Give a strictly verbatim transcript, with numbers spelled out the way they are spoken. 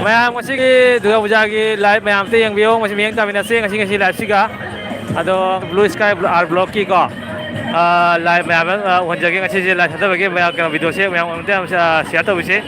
ꯃꯌꯥꯝ, ꯉꯁꯤꯒꯤ ꯗꯨꯔꯒꯥ ꯄꯨꯖꯥꯒꯤ live ꯃꯌꯥꯝ ꯑꯝꯇ ꯌꯦꯡꯕꯤꯌꯨ꯫ ꯃꯁꯤ ꯃꯤꯠꯌꯦꯡ ꯇꯥꯃꯤꯟꯅꯁꯤ ꯉꯁꯤ, ꯉꯁꯤ live-ꯁꯤꯒ꯫ ꯑꯗꯣ Blueꯁ꯭ꯀꯥꯏ Art Block-ꯀꯤꯀꯣ, ꯑ, live ꯃꯌꯥꯝ ꯑꯃ, ꯑ, ꯎꯍꯟꯖꯒꯦ꯫ ꯉꯁꯤꯁꯦ live ꯊꯥꯗꯕꯒꯤ ꯃꯌꯥꯝ, ꯀꯩꯅꯣ, video-ꯁꯦ ꯃꯌꯥꯝ ꯑꯝꯇ, ꯑ, share ꯇꯧꯕꯤꯁꯦ꯫